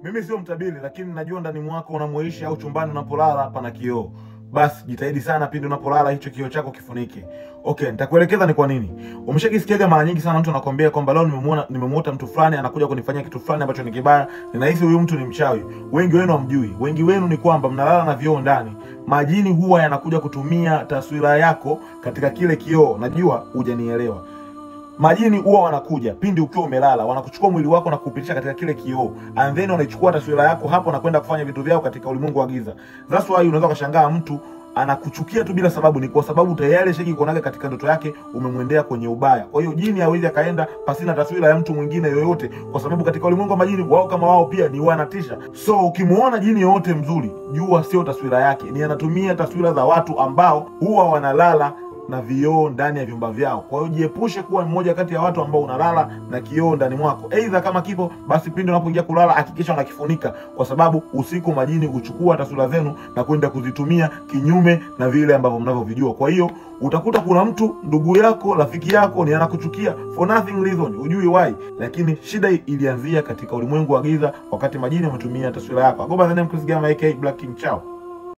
Mimi sio mtabiri, lakini najua ndani mwako unamoishi au chumbani unapolala pana kioo. Basi jitahidi sana pindi unapolala hicho kioo chako kifunike. Okay, nitakuelekeza ni kwa nini. Umeshakisikiaga mara nyingi sana mtu anakuambia kwamba leo nimemuota mtu fulani anakuja kunifanyia kitu fulani ambacho ni kibaya, ninahisi huyu mtu ni mchawi. Wengi wenu hamjui. Wengi wenu ni kwamba mnalala na vioo ndani. Majini huwa yanakuja kutumia taswira yako katika kile kioo. Najua hujanielewa. Majini huwa wanakuja pindi ukiwa umelala, wanakuchukua mwili wako na kuupitisha katika kile kioo, and then wanaichukua taswira yako hapo na kwenda kufanya vitu vyao katika ulimwengu wa giza. That's why unaweza kushangaa mtu anakuchukia tu bila sababu, ni kwa sababu tayari sheki kuonaga katika ndoto yake umemwendea kwenye ubaya. Kwa hiyo jini hawezi akaenda pasina taswira ya mtu mwingine yoyote, kwa sababu katika ulimwengu wa majini wao kama wao pia ni wanatisha. So ukimuona jini yoyote mzuri, jua sio taswira yake, ni anatumia taswira za watu ambao huwa wanalala na vioo ndani ya vyumba vyao. Kwa hiyo jiepushe kuwa mmoja kati ya watu ambao unalala na kioo ndani mwako. Aidha kama kipo, basi pindi unapoingia kulala hakikisha unakifunika, kwa sababu usiku majini huchukua taswira zenu na kwenda kuzitumia kinyume na vile ambavyo mnavyovijua. Kwa hiyo utakuta kuna mtu, ndugu yako, rafiki yako, ni anakuchukia for nothing reason, hujui why, lakini shida ilianzia katika ulimwengu wa giza wakati majini wametumia taswira yako. I go by the name Chris Gama aka Black King. Ciao.